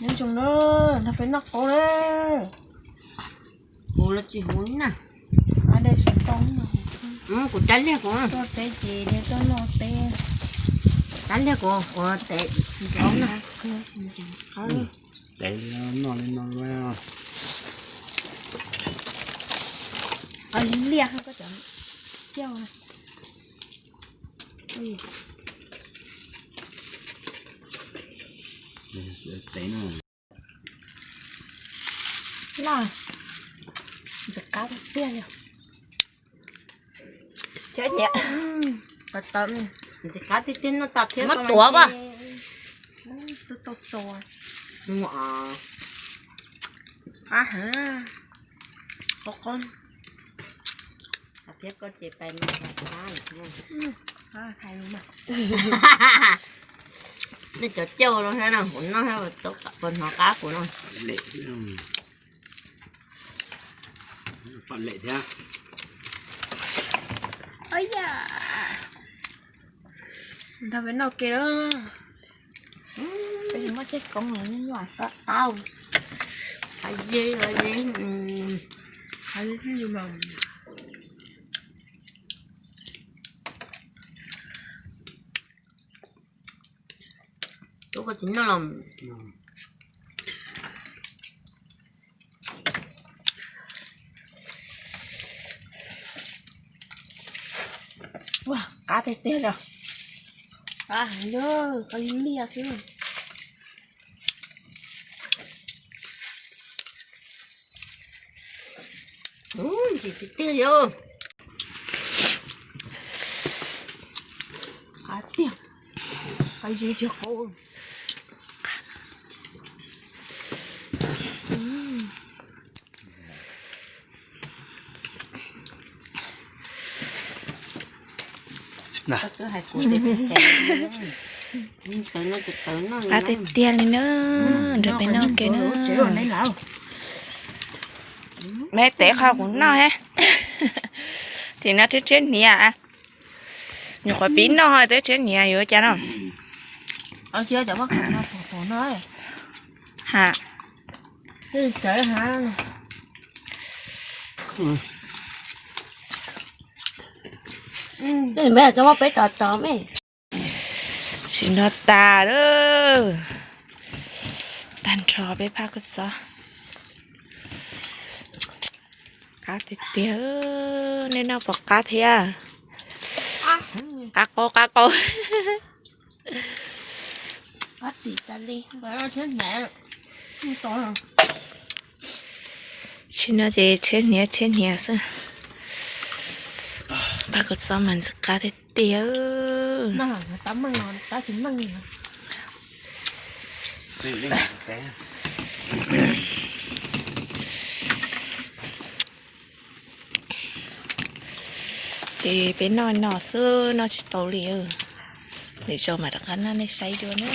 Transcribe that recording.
Nyob zoo na, nrog peb noj qub na. Huv los tsis huv na. Ab, dej sab tau no. Kuv tab liag kuv. Tuaj teb ces de tuaj noj teb. Tab liag kuv, kuv tev tsis tau na. Tev noj li no. Qos liag liag koj cov cauj. Loj, ntxim qab tiag tiag li. Thiab nyiam. Qos tau, ntxim qab tiag tiag, noj tas thiab. Muab tuav pas. Tau txua. Qab heev. Qos qos. Thiab koj ces pais mas qab. Nej cov cauj no thiab no, kuv noj thiab puas hnov qab kuv no. Lem thiab. Nrog peb noj ke na. Peb muab tej koob no nyuaj nyuaj qab qab. Qab ze, qab ze. Qab ze thiab yus mas. Ub, koj tsis noj los. Ua, qab tiag tiag li. Qab heev li, qab liag xwb. Ntxim tiag tiag li. Qab tiag, qab ze tsis qau. Qab tiag tiag li na, nrog peb noj ke na. Me tev qhov kuv noj he. Tim no rhiab rhiab hniav. Nyuam qhuav pib noj twb rhiab hniav yuav cas no. Ha. Sim no tas lawm. Tag nrho peb phaj kua txob. Qab tiag tiag, nej noj puas qab thiab? Qab qau, qab qau. Sim no ces rhiab hniav rhiab hniav xwb. Phaj kua txob mas ntxim qab tiag tiag. Ces peb noj no xwb, noj tsis tau li. Lwm zaus mam rov qab noj nej saib dua na.